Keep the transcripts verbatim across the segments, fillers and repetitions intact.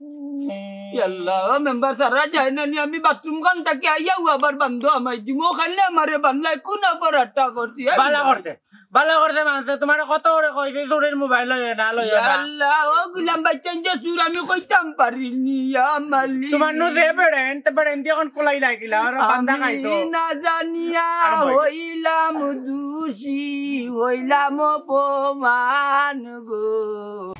ইয়াল্লা, ও মেম্বার সারা যায় না নি, আমি বাথরুম খান থাকি আইয়াউ আবার বান্ধো আমায় দিমু, ওখানে আমারে বান্ধলাই কোন অপরাধটা করছি? এই বালা না। করছে, বালা করছে মানছে, তোমারে কত করে কইছি চুরির মোবাইল লইও না, লইও না। ইয়াল্লা, ও গুলাম ভাই, চেঞ্জে চুর আমি কইতাম পারিনি, ইয়া মালিক। তোমার নু যে বেড়েন, তে বেড়েন দিয়ে এখন কোলাই লাগিলা, আর বান্দা আমি খাইতো। না জানিয়া আর ভাই। হইলাম দোষী, হইলাম অপমান গো।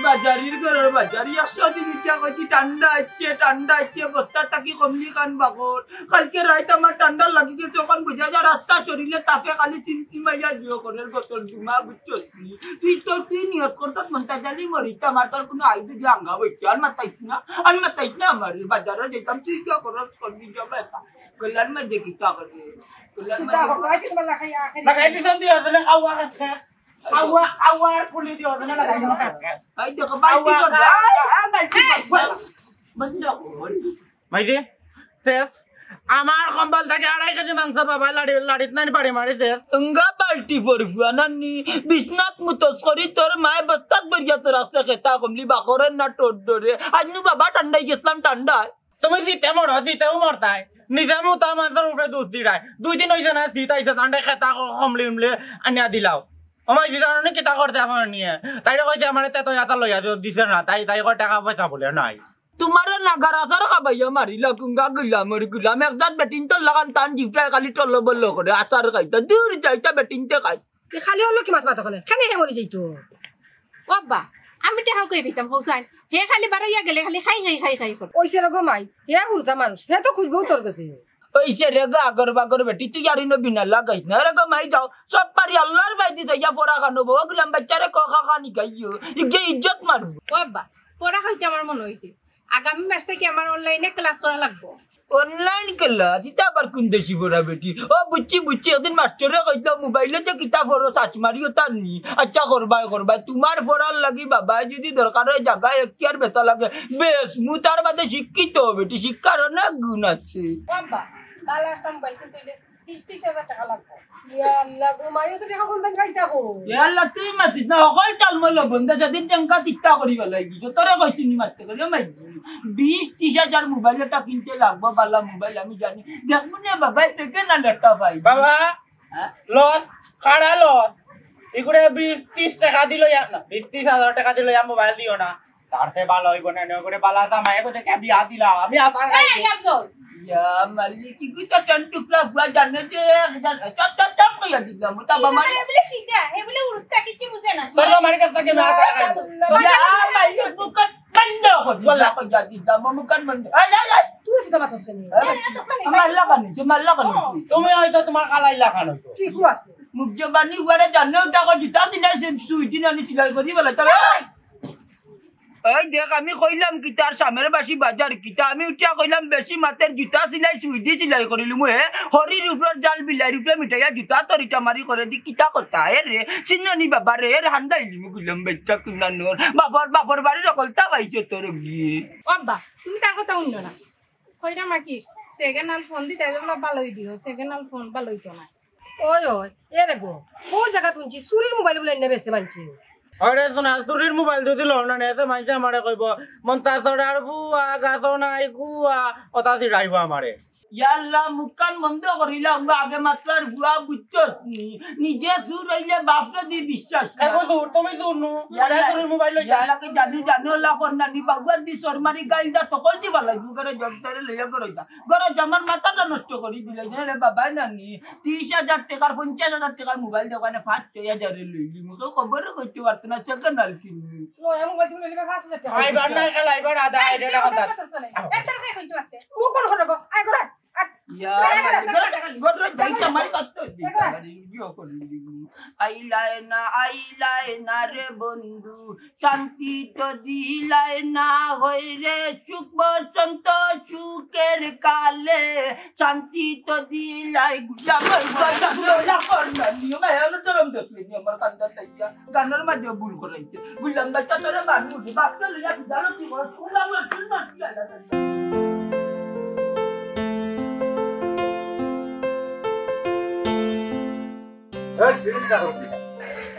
বাজারির ঘরর বাজারি, একশো দিন উঠিয়া কইছি ঠান্ডা আইছে, ঠান্ডা আইছে, বস্তা থাকি কমলি খান বাগর। কালকে রাইত আমার ঠান্ডা লাগি গেছে, অখন বুঝা যায় রাস্তা শরীরে তাপে খালি চিমচিমাইয়া জিও করে গোসল দিমা, বুঝছস নি? তুই তো, তুই নিয়ত করতাস মনটা জানি মরিতাম, আর তোর কোনো আইডিয়া দিয়ে আঙ্গা বইতে, আর মাতাইস না, আর মাতাইস না আমার, বাজারে যেতাম, তুই কিতা করস, করবি যাবে তা। কল্যাণ মধ্যে কিতা করবি? কল্যাণ মধ্যে লাগাই দিছন দিয়া আছে না, খাওয়া খাচ্ছে। খাওয়া, খাওয়ার পুলি দিয়া আছে না, লাগাই দিছন। এই দেখো, বালতি কর, আ, আ, বালতি কর। বন্ধ কর। মাইদি, শেষ। আমার কম্বল থাকি আড়াই কেজি মাংস বাবা লাড়ি, লাড়িত নানি বাড়ি মারি শেষ। উঙ্গা বালতি পড়ি ফুয়া নানি, বিছনাত মুতস করি তোর মায়ে বস্তাত ভরিয়া তোর আসতে খেতা কমলি বাকরের না টোট ডরে। আজ নু বাবা ঠান্ডায় গেছিলাম ঠান্ডায়। তুমি জিতে মরো, জিতেও মরতায়। নিজে মুতা মানষর উপরে দুষ দিরায়। দুই দিন অইছে না, জিত আইছে, তান্ডে খেতা ক-, কমলি উমলি আনিয়া দিলাও। আমার দিদার অনেক কিতা করতে আমার নিয়ে। তাইরে কইছে আমারে তেতো ইয়াতা লইয়া দিও, দিছে না। তাই, তাই কয় টাকা পয়সা বলে নাই। তোমারে নাগার আচার খাবাইয়া মারিলা কুঙ্গা গুলামর গুলাম। এক জাত বেটিন তো লাগান তান জিফরায় খালি টলবল করে আচার খাইতা। দূর যাইতা বেটিনতে খাই। এ খালি অলো কি মাত মাত করে? কেনে হে মরি যাইতো? ও আব্বা, আমি টেকা কই পেতাম, কও চাইন? হে খালি বারইয়া গেলে খালি খাই, খাই, খাই, খাই করে। ওইছে রে গো মাই, হে হুরুতা মানুষ, হে তো খুশবু তোর গেছে। ওইছে রে গো আগর বাগর বেটি, তুই আর ইনো বিনা লাগাইস না। রে গো মাই যাও, সব পারি আল্লাহর বায়দি যাইয়া পড়া খানো বউ, গুলাম বাচ্চারে ক খা খা নিকাইও, ইগে ইজ্জত মারবো। ও আব্বা, পড়া খাইতে আমার মনে অইছে। আগামী মাস থাকি আমার online-এ class করা লাগবো। Online class? ইতা আবার কোন দেশি পড়া বেটি? ও, বুঝছি, বুঝছি, একদিন মাস্টরে কইলো, মোবাইলো যে কিতা পড়ো, সার্চ মারিও তার নি। আচ্ছা, করবাই, করবাই। তোমার পড়ার লাগি বাবায় যদি দরকার অয়, জাগা এখতিয়ার বেচা লাগে, বেশ, মু তার বাদে শিক্ষিত বেটি, শিক্ষার অনেক গুণ আছে। বাবা, বালা একটা মোবাইল কিনতে অইলে বিশ ত্রিশ হাজার টেকা লাগবো। ইয়া আল্লাহ গো, মাইও তো টেকা কোন দিন খাইতা কো? ইয়া আল্লাহ, তুই মাতিস না, হকল চাল মইল বন্ধ, সেদিন টেকা তিত্তা করি বেলাই দিছ। তোরে কইছি নি মাততে করি, মাই বিশ ত্রিশ হাজার মোবাইল একটা কিনতে লাগবো, বালা মোবাইল আমি জানি। দেখবো নে বাবা, থেকে না লেটা ভাই। বাবা, হ্যাঁ? লস, খাড়া লস। ইগুরে বিশ ত্রিশ টেকা দিল ইয়া, না, বিশ ত্রিশ হাজার টেকা দিল ইয়া মোবাইল দিও না। তার সে ভালো হইব না, নয় করে বালা জামাই এগো দেখে বিয়া দিলাম। আমি আবার এই, আফজল। ইয়া মালিক, কি কইতা টান টুকরা ফুয়া জানে যে, জান-, চপ, চপ, চপ কইয়া দিলাম। ওটা বাবা মারে বলে সিধা, হে বলে উড়তা কিচ্ছু বুঝে না। তোর তো মারি কাছ থেকে না, না, না। ইয়া মালিক, মুখ বন্ধ কর। বলা। কইয়া দিলাম, মুখ বন্ধ। এই, এই, এই। তুই তো মাথা শুনি। এই, আমার লাগানি, যে মার লাগানি। তুমি হয়তো তোমার কালাই লাগানো তো। ঠিক আছে। মুখ জবানি উয়ারে জানে, ওটা কো জুতা সিলাই, সে সুই দিন আনি সিলাই করি বলে, তবে এই! এই দেখ, আমি কইলাম কিতা, আর সামের বাসি বাজার কিতা, আমি উঠিয়া কইলাম বেশি মাতের জুতা সিলাই, সুইদি সিলাই করিলিমু, হে, হরির উপর জাল, বিলাইর উপরে মিঠাইয়া, জুতা তরিটা মারি করে দি কিতা কথা, এ রে, চিননি বাবা রে, এর হান্দাইলিমু গুলাম বেচ্চা কুনানোর, বাবার, বাপর বাড়ির অকলতা পাইছে তোর গিয়ে। ও আব্বা, তুমি তার কথা হুনো না। কইরা মাকি, second hand phone দিতে, এগুলো ভালোই দিও, second hand phone ভালোই তো না। ওই, ওই, এ রে গো, কোন জায়গা তুলছি? চুরির মোবাইল বলে এনে বেচে মানছি। আরে শোনা, চুরির মোবাইল যদি লও না, নেতে মাইতে আমারে কইব, "মন্তাজ ছড়ার ফুয়া, গাছ নাই কুয়া", ওটা ছিড়াইব আমারে। ইয়াল্লা, মুখখান বন্ধ করিলাম, আগে মাত্র আর বুয়া বুঝছস নি? নিজে চুর হইলে বাপরে দি বিশ্বাস না। এগো চুর, তুমি চুর নু। ইয়াল্লা, চুরির মোবাইল লইতা। ইয়াল্লা, কি জানি, জানি ওলা কর না নি, বাবুয়া দি চোর মারি গাইল দা তকল দি বালাই, মুখের জগদারে লইয়া গরইতা। গরজ আমার মাথাটা নষ্ট করি দিলে, রে বাবা নানি। ত্রিশ হাজার টেকার, পঞ্চাশ হাজার টেকার মোবাইল দোকানে পাঁচ ছয় হাজারে লইলি। মুখে খবরে কইতে পারতো না, second hand কিনলি। লয়া মোবাইল তুমি লইলে পাঁচ হাজার টেকা। আইবার না, খেলা আইবার আধা, আই, আইডিয়া কথা। এত কথা চলে। এত কথা কইতে পারতে। মুখ বন্ধ করো গো। আয় করো। আর ইয়া, ঘর, ঘর, ঘর, ঘর, যাইতে আমার কত দিন, ইয়ে করে দিব। আইলায় না, আইলায় না রে বন্ধু, শান্তি তো দিলায় না হয় রে, সুখ বসন্ত সুখের কালে, শান্তি তো দিলায় গুলাম, গুলাম, গুলাম, গুলাম, নিয়ম, এখন তো রম দেখলে, নিয়ম, আমার কান্দা তাইয়া। গানর মাঝে ভুল করাইছে। বুঝলাম না, তা তোরা বাদ বুঝে, বাপটা লইয়া বিদ্যালয় কি বড়, তুই আমার জন্য কি আলাদা? এই, তুমি কিতা করো?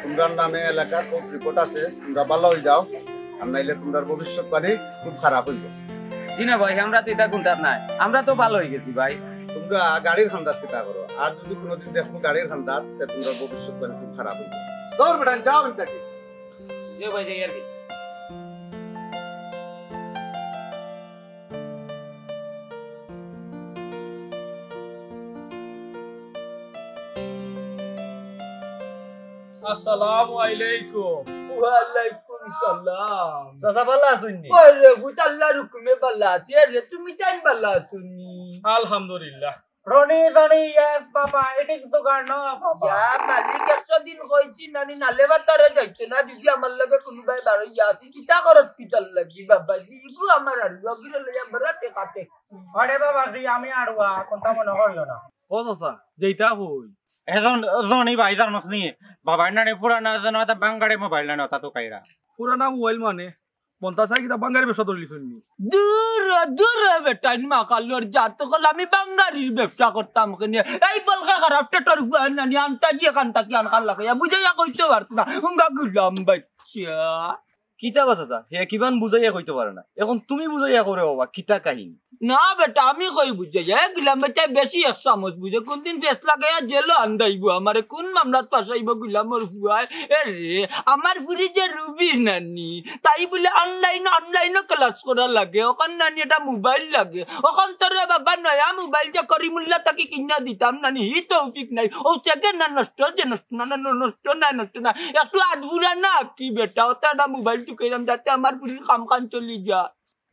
তোমরার নামে এলাকার কোর্ট রিপোর্ট আছে, তোমরা ভালা অই যাও, আর নাইলে তোমরার ভবিষ্যৎবাণী খুব খারাপ অইবো। জি না ভাই, আমরা তো ইতা কুনটাত নাই, আমরা তো ভালা অই গেছি ভাই। তোমরা গাড়ির কান্দাত কিতা করো? আর যদি কোনোদিন দেখো গাড়ির কান্দাত, তে তোমরার ভবিষ্যৎবাণী খুব খারাপ অইবো। দৌড় বেটা, যাও ইন থাকি। জি ভাই, যাই আর কি। আসসালামু আলাইকুম। ওয়ালাইকুম সালাম। চাচা, ভালা আছইন নি? ওরে, গুত আল্লাহর হুকুমে ভালা আছি। আরে, তুমি তাইন ভালা আছো নি? আলহামদুলিল্লাহ। রনি, রনি, yes বাবা, it is সুগার, no বাবা। ইয়া মালিক, একশো দিন কইছি নানি, নালে বাতারে যাইতে না, যদি আমার লগে কুনুবায় বারইয়া আছি, কিতা করত কিতার লাগি বাবা, ইগু আমার আর লগিরে লইয়া বড় টেকা টেক। আরে বাবা জি, আমি আড়ুয়া, কোনটা মনে করিও না। ও চাচা, যেটা হই। এখন রনি ভাই জানোস নি, বাবার নানি পুরানা যেন একটা বাঙ্গারে মোবাইল নানি ওটা তো কাইরা। পুরানা মোবাইল মানে? মন্তাজ চাই কিতা বাঙ্গারি ব্যবসা ধরলি শুননি? দূর, দূর বেটা, ইন মা কাল্লুর জাত কল, আমি বাঙ্গারির ব্যবসা করতাম কেনে? এই বলকা খারাপ টেটর ফুয়া নানি আনতা গিয়ে কান্তা কি আনকার লাগে, বুঝাইয়া কইতে পারত না, উঙ্গা গুলাম বাচ্চা। কিতা বা চাচা, হে কিমান বুঝাইয়া কইতে পারে না, এখন তুমি বুঝাইয়া কও রে বাবা, কিতা কাহিনী? না বেটা, আমি কই বুঝাইয়া, এ গুলাম বেটায় বেশি এক চামচ বুঝে, কোনদিন ফেস লাগাইয়া জেলো আন্দাইবো আমারে, কোন মামলাত ফাঁসাইবো গুলামর ফুয়ায়। এ রে, আমার ফুরি যে রুবি নানি, তাই বুলে অনলাইন, অনলাইনও ক্লাস করা লাগে, অখন নানি একটা মোবাইল লাগে, অখন তো রে বাবা নয়া মোবাইল যে করিমুল্লা থাকি কিনা দিতাম নানি, হি তৌফিক নাই, ও সেকেন্ড না নষ্ট, যে নষ্ট না, না, ন-, নষ্ট না, নষ্ট না, একটু আধুরা না কি বেটা, ওটা একটা মোবাইল তুকাইলাম যাতে আমার ফুরির কাম কান চলি যা।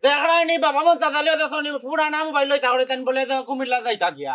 দেখরায় নি বাবা, মন্তাজ আলী ওদের সনি পুরানা মোবাইল লইতা করে, তাইন বলে যে কুমিল্লা যাইতা গিয়া।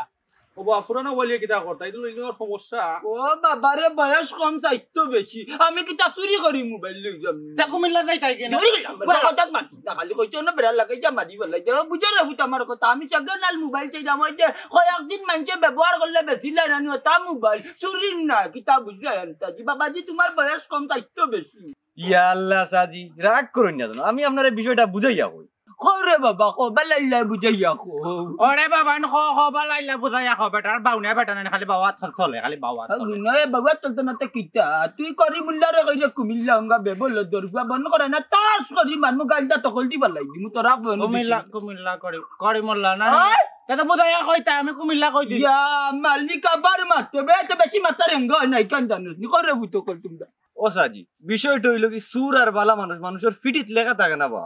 ও বা, পুরানা মোবাইল লইয়া কিতা করতা? ইটা লইয়া সমস্যা। ও বাবা রে, বয়স কম, চাইতো বেশি। আমি কিতা চুরি করি মোবাইল লই যাম? তা কুমিল্লা যাইতাই কেনে? দূর গেলাম, ওই কথা মাতি না, খালি কইছো না, বেড়া লাগাই যা মারি বলাই। দেখো, বুঝো রে, বুঝ আমার কথা। আমি সেকেন্ড হ্যান্ড মোবাইল চাইলাম, ওই যে কয়েকদিন মানষে ব্যবহার করলে বেশি লাগে না, ওটা মোবাইল চুরির না, কিতা বুঝলে? আনতাজি বাবাজি, তোমার বয়স কম, চাইতো বেশি। ইয়া আল্লাহ সাজি, রাগ করইন না যেন, আমি আপনারে বিষয়টা বুঝাইয়া কই। কও রে বাবা, কও, বালাইল্লা বুঝাইয়া কও। ওরে বাবা, ন, ক, ক, বালাইল্লা বুঝাইয়া ক, বেটার বাউনিয়া বেটা নাই, খালি বাওয়াত খালি চলে, খালি বাওয়াত চলে। নয় বাবা, চলতো না তো কিতা? তুই করিমুল্লারে কইলে কুমিল্লা অঙ্গা বেবল দরজা বন্ধ করে না, তাস করি মারমু গাইলটা তকল দি বালাই দিমু, তোরা বন্ধ কুমিল্লা, দিতে। কুমিল্লা করি, করিমুল্লা না? ওই! তা তো বুঝাইয়া কইতা, আমি কুমিল্লা কই দিই। ইয়া, মালিক আবার মারতো, বে তো বেশি মাতার এঙ্গ হয় নাই, কেন জানোস নি? করে ভূত কর তোমরা। ও সাজি, বিষয়টা অইলো কি, চুর আর বালা মানুষ, মানুষর ফিটিত লেখা থাকে না বা।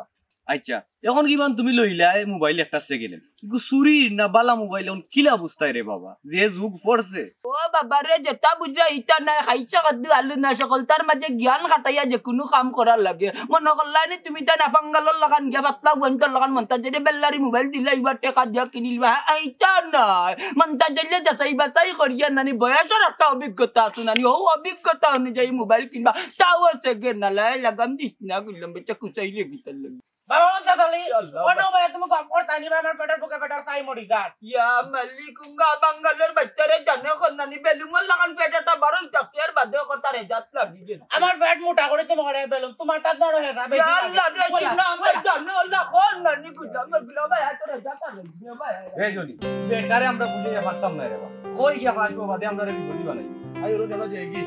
আচ্ছা, এখন কিমান তুমি লইলায় মোবাইল একটা সেকেন্ড হ্যান্ড, কিন্তু চুরির না বালা মোবাইল এখন কিলা বুঝতায় রে বাবা, যে যুগ পড়ছে। ও বাবা রে, যেটা বুঝরা ইটা নাই, খাইছা খাদ্য আলু না সকল, তার মাঝে জ্ঞান খাটাইয়া যে কোনো কাম করার লাগে। মনে করলায় নি তুমি তাই নাফাঙ্গালর লাখান গিয়া পাতলা গুয়ান্তর লাখান মন্তাজ আলীরে বেল্লারি মোবাইল দিলা, ইবার টেকা দিয়া কিনিলবা, হ্যাঁ, এইটা নাই। মন্তাজ আলীরে যাচাই বাছাই করিয়া নানি বয়সর একটা অভিজ্ঞতা আছে নানি, ও অভিজ্ঞতা অনুযায়ী মোবাইল কিনবা, তাও সেকেন্ড হ্যান্ড নালায় লাগাম দিস না, গুলাম বেটা কুচাইলে গিতার লাগে। বাবা, মন্তাজ আলী, আল্লাহ। অন্য ভাই তুমি কম করতা নি বা, আমার পেটের ভুকে বেটার চাই মরি যার। ইয়া মালিক, উঙ্গা বাঙ্গালর বাচ্চারে জানে কর নানি, বেলুমর লাখান পেট একটা বারো ইটা ফের বাদে কর তার এজাত লাগি গেছে। আমার পেট মোটা করে তুমি করে বেলুম, তোমার তার ধরো হেদা বেশি ইয়া লাগে। আল্লাহ রে, বলা। চিন্না আমার জানে আল্লাহ, কর নানি কুজা, আমার গুলা ভাই, হাত রে যা পারে, ভাই। এ জনি, বেটারে আমরা বুঝাইয়া পারতাম না রে বাবা। কই গিয়া ফাঁসবো বাদে আমরা রে বিপদি বানাই। আই ওরে চলো যাই কি?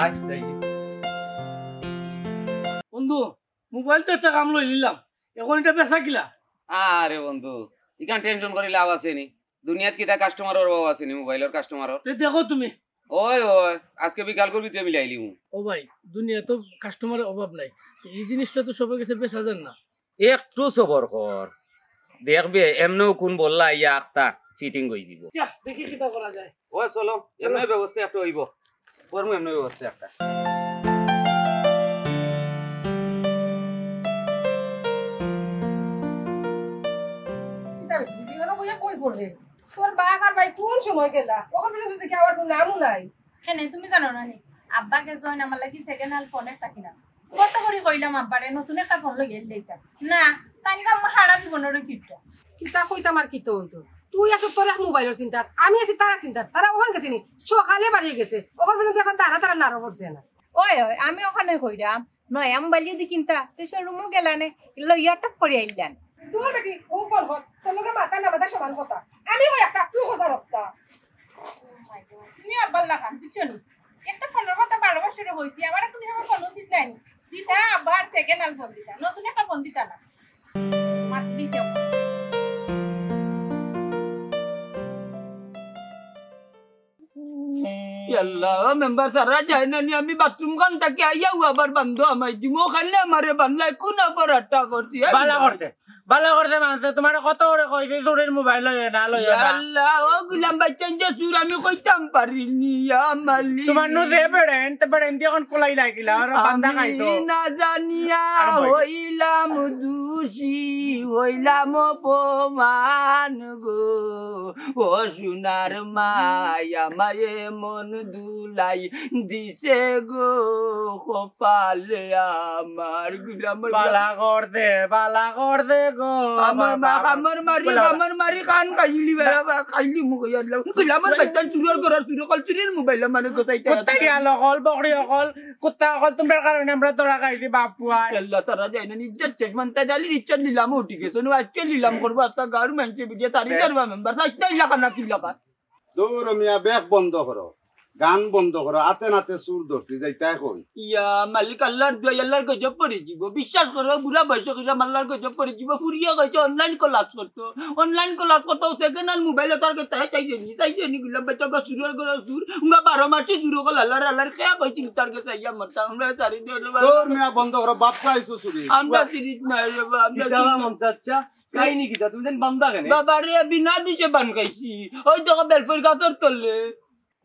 আয়, যাই কি? বন্ধু, মোবাইল তো একটা কাম লই নিলাম, এখন এটা বেচা কিলা? আরে বন্ধু, ইখান টেনশন করি লাভ আছে নি? দুনিয়াত কিতা কাস্টমারর অভাব আছে নি, মোবাইলর কাস্টমারর? তে দেখো তুমি। ওই, ওই, আজকে বিকাল করবি তুই মিলাইলিমু। ও ভাই, দুনিয়া তো কাস্টমারের অভাব নাই, এই জিনিসটা তো সবার কাছে বেচা যায় না। একটু সবর কর, দেখবে এমনেও কোন বললা আইয়া আখতা ফিটিং অই যিবো। যা, দেখি কিতা করা যায়। ওই চলো, এমনে ব্যবস্থা একটা অইবো। করমু এমনে ব্যবস্থা একটা। এটা ভিডিও বইয়া কই পড়বে? তোর বাপ আর ভাই কোন সময় গেলা? অখন পর্যন্ত দেখি আবার কোনো নামও নাই। কেনে, তুমি জানো না নি? আব্বা গেছইন আমার লাগি সেকেন্ড হ্যান্ড ফোন একটা কিনা। কত করি কইলাম আব্বারে, নতুন একটা ফোন লইয়া আইলে ইতা। না, তাইন আম্মা হারা জীবনরও কিট্টা। কিতা কইতাম আর কিতা অইতো? তুই আছস তোর এক মোবাইলর চিন্তাত, আমি আছি তারার চিন্তাত। তারা অখান গেছে নি, সকালে বাড়ি গেছে। অখন পর্যন্ত একটা দানা তারা নাড়া পড়ছে না। ওই, ওই, আমি অখান কইরাম, নয়া মোবাইল যদি কিনতা, তুই শোরুমও গেলা নে, লইয়া টপ করি আইলান। দূর বেটি, ও কোন হত? তোর লগে মাথা না মাথা সমান কথা। আমি কই একটা, তুই খোঁজা রক্তা। তুমি আব্বার লাখান, বুঝছো নি? একটা ফোনর কথা বারো বছরে কইছি, আমার এখন সময় ফোন দিস নাই। দিতা আবার সেকেন্ড হ্যান্ড ফোন দিতা, নতুন একটা ফোন দিতা না। মাত দিছে। ইয়াল্লা, ও মেম্বার সারা যায় না নি, আমি বাথরুম খান থাকি আইয়াউ আবার বান্ধো আমায় দিমু, ওখানে আমারে বান্ধলাই কোন অপরাধটা করছি? বালা করতে, বালা করতে মানছে, তোমারে কত করে কইছি চুরির মোবাইল লইও না, লইও না। ইয়াল্লা, ও গুলাম ভাইচাইন যে চুর আমি কইতাম পারিনি, ইয়া মালিক। তোমার নু যে বেড়েন, তে বেড়েন দিয়ে এখন কোলাই লাগিলা, আর বান্দা আমি খাইতো। না জানিয়া আরম্ভ হইলো। হইলাম দোষী, হইলাম অপমান গো, ও সোনার মাই আমারে মন দুলাই দিছে গো, কপালে আমার গুলামর বালা করতে, বালা করতে গো, আমার মা বাবা। কামড় মারি, বালা, বালা। কামড় মারি কান খাইলি বেড়া, বা খাইলি মুখ ইয়াল্লা। গুলামর বাচ্চা চুরর করার চুর অকল চুরির মোবাইল আমারে গোছাইতে কোথায় আছে। গেল অকল, বকরি অকল, কুত্তা অকল, তোমরার কারণে আমরা ধরা খাইছি বাপ পুয়ায়। ইয়াল্লা, তারা যায় না, নিজের শেষ মানতে জালি, নিজের নিলামও উঠি গেছে। নু আজকে নিলাম করবো, আজকে গাঁর মানষে বিজে তারি বে- তারবা মেম্বার, তাই তাই লাখা না কি লাখা। দৌড় মিয়া, বেক বন্ধ করো, গান বন্ধ করো, আতে নাতে চুর ধরছি, যাইতাই কই। ইয়া মালিক, আল্লাহর দোয়াই, আল্লাহর গজব পড়ি যিবো। বিশ্বাস করো, বুড়া বয়স কইরা আল্লাহর গজব পড়ি যিবো। ফুরিয়ে কইছে অনলাইন ক্লাস করতো, অনলাইন ক্লাস করতো, সেকেন্ড হ্যান্ড মোবাইল তার কাছে তাই চাইছে নি, চাইছে নি, গুলাম ভাইচাইন গো চুরর ঘরর চুর, উঙ্গা বারো মাসি চুর অকল আল্লাহর, আল্লাহর কে কইছিল তার কাছে আইয়া মারতাম, আমরা সারি দিয়ে দেবো। দৌড় মিয়া, বন্ধ করো, বাপ পাইছো চুরি। আমরা সিরিজ নাই রে বা, আমরা কিতা বা মন চাচ্ছা? কাহিনী কিতা? তুমি যেন বান্দা কেনে? বাবা রে, বিনা দুষে বান খাইছি। ওই দেখো বেলফুল গাছর তলে।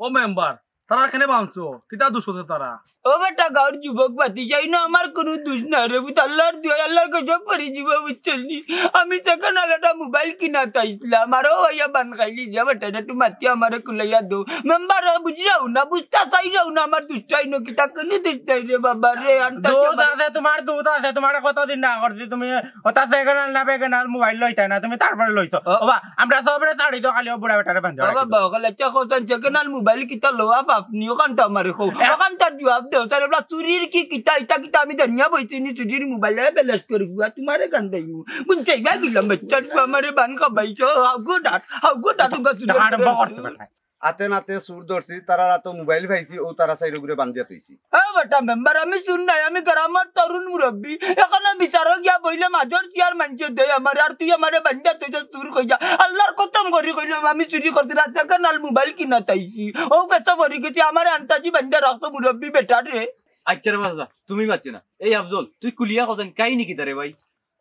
ও মেম্বার, তারা কেনে বানছো? কিতা দুষ করছে তারা? ও বেটা, গাঁর যুবক বাতি চাই না, আমার কোনো দুষ নাই রে, বুঝ আল্লাহর দোয়াই, আল্লাহর গজব পড়ি যিবো, বুঝছস নি? আমি সেকেন্ড হ্যান্ড একটা মোবাইল কিনাত আইছলাম, আরো অইয়া বান খাইলি যে বেটা, এটা একটু মাতি আমারে কুলাইয়া দো। মেম্বার বুঝরাও না, বুঝতা চাইরাও না, আমার দুষটাই নো কিতা, কোনো দুষ নাই রে বাবা রে, আনতা দুষ আমার আছে, তোমার দুষ আছে, তোমার কতদিন না করছি তুমি ওটা সেকেন্ড হ্যান্ড না বেকেন্ড হ্যান্ড মোবাইল লইতায় না, তুমি তারপরে লইছো। ও। ওবা, আমরা সবরে ছাড়ি তো, খালি ও বুড়া বেটারে বান্ধে ও রাখি বাবা, দিও। ওখানে চেক করছেন, সেকেন্ড হ্যান্ড মোবাইল কিতা লওয়া পাপ নি, ওখানটা আমারে কও। এ- ওখানটা জবাব দেও, স্যার, আমরা চুরির কি কিতা, ইতা কিতা আমি জানিয়া বইছি নি, চুরির মোবাইল বেলেস করি বুয়া, তোমারে গান দেই। বুঝতে গা গেলাম, বাচ্চা, তুই আমারে বান খাবাইছো, হাউ গো ডাট, হাউ গো ডাট, উগা চুরি আর করে বকর আসছো। বেটা। আতে নাতে চুর ধরছি, তারার আতো মোবাইল পাইছি, ও তারা সাইড ঘুরে বান্ধিয়া থইছি। এ বেটা মেম্বার, আমি চুর নাই, আমি গ্রামর তরুণ মুরব্বি। এখানো বিচারো গিয়া বইলে মাজর চেয়ার মানষে দেয় আমারে, আর তুই আমারে বান্ধিয়া থইছস চুর কইয়া। আল্লাহর কসম করি কইলাম, আমি চুরি করছি না, সেকেন্ড হ্যান্ড মোবাইল কিনাত আইছি। ও পেশা পড়ি গেছি, আমারে আন্তাজি বান্ধিয়া রাখতো মুরব্বি বেটা রে। আচ্ছা রে বাবা, তুমি বাঁচছো না। এই আফজল, তুই কুলিয়া কছেন, কাহিনী কিতা রে ভাই?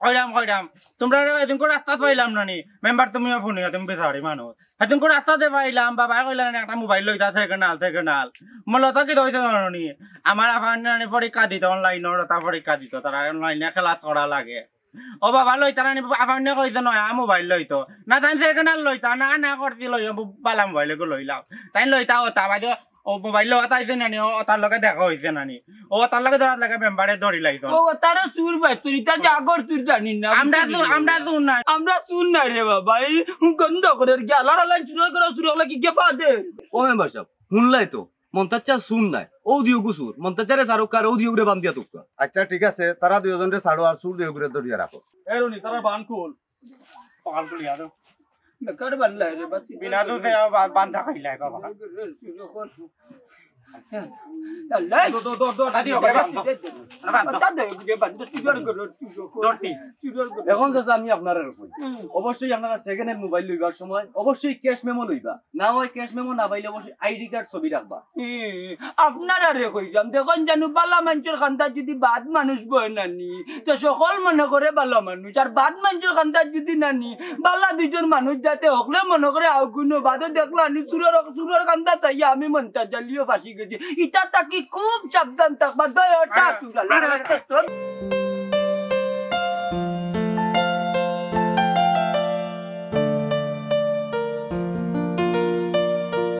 কইরাম, কইরাম। তোমরারে এদিন করে রাস্তাত পাইলাম না নি। মেম্বার তুমিও ফোন তুমি বিচারি মানুষ। এদিন করে রাস্তাতে পাইলাম, বাবায় কইলা না একটা মোবাইল লইতা সেকেন্ড হ্যান্ড, সেকেন্ড হ্যান্ড। মূলত কিতা অইছে জানো নি? আমার আফানে পরীক্ষা দিত, অনলাইনর ওটা পরীক্ষা দিত, তারা অনলাইনে ক্লাস করা লাগে। ও বাবা লইতা না নি, আফানে কইছে নয়া মোবাইল লইতো। না তাই সেকেন্ড হ্যান্ড লইতা, না, না করছি লইও, বালা মোবাইল এগু লইলাম। তাই লইতা ওটা, বাদে ও মোবাইল লওয়াত আইছে না নি, ও তার লগে দেখা অইছে না নি? ও তার লগে ধরাত লাগে মেম্বারে ধরি লাইতো। ও তারা চুর ভাই, তুই তা যে আগর চুর জানি না, আমরা বুঝলি চুর, না? আমরা চুর না। আমরা চুর না রে বাবা, এই গন্ধ করে আর কি, আলার আলাই চুর করে চুর হলে কি গেফা দে? ও মেম্বার সাব, হুনলাই তো, মন্তাজ চা চুর নাই, ও দিও গু চুর, মন্তাজ চারে সারুক কার, ও দিও গুরে বান্ধিয়া তুকতা। আচ্ছা ঠিক আছে, তারা দুইজনরে ছাড়ো আর চুর দিও গুরে ধরিয়া রাখো। এ রনি, তারা বান খুল। পাগল করি আরো। বেকার বাল্লা রে, বাচ্চা। বিনা দুধে বা-, বান্ধা খাইলাই বাবা। আল্লাহ। দো, দো, দো, দো, দাদি, ওকে বান্ধো। বান্ধো। বান্ধা দে, ওকে বান্ধা, চুর করে, চুর করে। ধরছি। চুর করে। এখন চাচা আমি আপনারে কই। হুম। অবশ্যই আপনারা সেকেন্ড হ্যান্ড মোবাইল লইবার সময় অবশ্যই ক্যাশ মেমো লইবা। না হয় ক্যাশ মেমো না পাইলে অবশ্যই আইডি কার্ড ছবি রাখবা। হুম, আপনারারে কইলাম, দেখইন জানু বালা মানষর কান্দাত যদি বাদ মানুষ বয় না নি, তো সকল মনে করে বালা মানুষ। আর বাদ মানষর কান্দাত যদি না নি, বালা দুইজন মানুষ যাতে হকলে মনে করে আউগুনো বাদে দেখলা নি, চুরর, চুরর কান্দাত আইয়া আমি মন্তাজ আলিও ফাঁসি গেছি। ইটা থাকি খুব সাবধান থাকবা, দয়টা আরে, চুর আল্লাহ আরে, আরে।